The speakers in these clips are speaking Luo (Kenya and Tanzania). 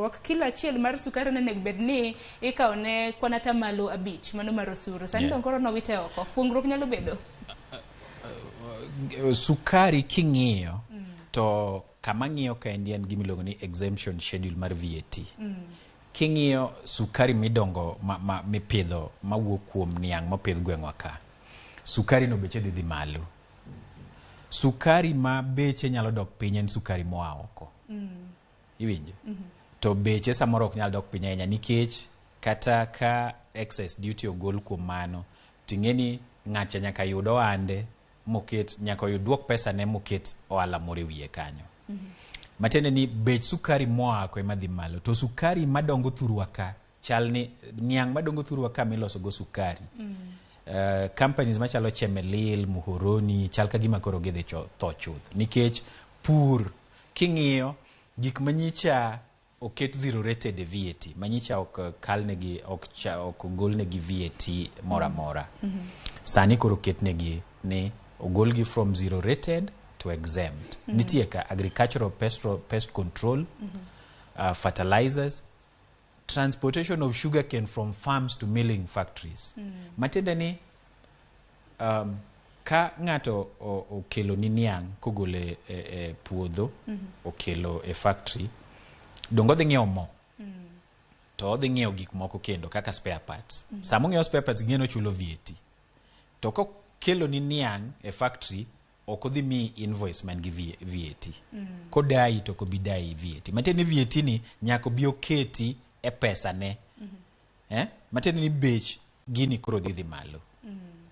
fuong'ruok kilo achiel mar sukari nonego bed ni ikawo ne kwan atamalo 5 mano mar osuru. Sani dong koro nowite oko. Fuong'ruok nyalo bedo? Sukari king'iyo to kama ng'iyo kaendi en gima iluongo ni exemption schedule mar VAT. King'iyo sukari midongo ma mipidho mawuok kuom niang' mopidh gweng'wa ka, sukari no beche dhi dhi malo. Sukari ma beche nyalo dok piny en sukari moa oko. Iwinjo? To beche samoro ok nyal dok piny ahinya nikech kata ka excess duty ogol kuom mano, ting'e ni ng'acha nyaka yud ohande moket, nyaka oyud duok pesa ne moket ohala moro e wiye kanyo. Matiende ni bech sukari moa oko ema dhi malo, to sukari madongo thurwa ka chal ni niang' madongo thurwa ka miloso go sukari. Companies machalo Chemelil, Muhoroni chal ka gima koro gidhi tho chuth nikech pur king'iyo gik manyicha oket zero rated e VAT manyicha ok kalnegi ok ok ogolnegi VAT moro amora. Sani koro oketnegi ni ogolgi from zero rated to exempt. Nitie ka agricultural pest control, fertilizers, transportation of sugarcane from farms to milling factories. Matiende ni ka ng'ato okelo ni niang' kogolo e puodho, okelo e factory, donge odhi ng'iewo mo? To odhi ng'iewo gik moko kendo kaka spare parts. Sama ong'iewo spare parts ng'e ni ochulo VAT. To kokelo ni niang' e factory, ok odhi miyi invoice man gi VAT. Kodayi to ok obi dayi VAT. Matiende ni VAT ni nyaka obi oketi e pesa ne. Matiende ni bech gini koro dhi dhi malo.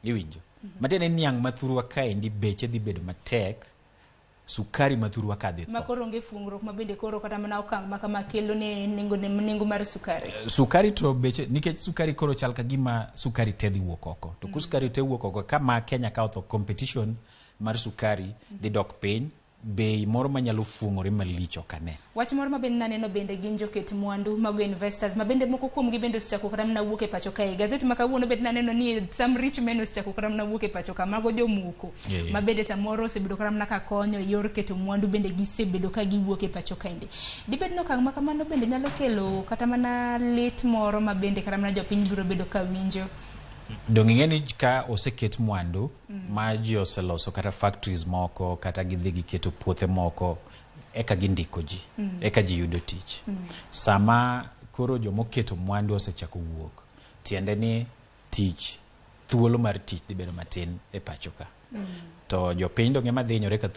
Iwinjo? Matiende ni niang' mathurwa kaendi beche dhi bedo matek, sukari mathurwa ka dhi tho. Ma koro onge fuong'ruok ma bende koro kata mana okang' ma kama kelo ne nengo mar sukari. Sukari to beche, nikech sukari koro chal ka gima sukari te dhi wuok oko. To ka sukari te wuok oko, kama Kenya ka otho, competition mar sukari dhi dok piny, bei moro manyalo fuong'ore malich ok ane. Wach moro ma bende naneno bende gin joket mwandu mago investors ma bende moko kuomgi bende osechako kata mana wuok e pacho kae. Gazet ma kawuono bende naneno ni some rich men osechako kata mana wuok e pacho ka, mago jomoko ma bende samoro osebedo kata mana ka konyo e yor keto mwandu bende gisebedo ka giwuok e pacho kaendi. Dibed ni okang' ma kamano bende nyalo kelo kata mana lit moro ma bende kata mana jopiny biro bedo ka winjo? Donge ing'e ni ka oseket mwandu ma ji oseloso kata factories moko kata gidhi giketo puothe moko eka gindiko ji, eka ji yudo tich. Sama koro jomoketo mwandu osechako wuok, tiende ni tich, thuolo mar tich dhi bedo matin e pacho ka. To jopiny donge ema dhi hinyore ka thuolo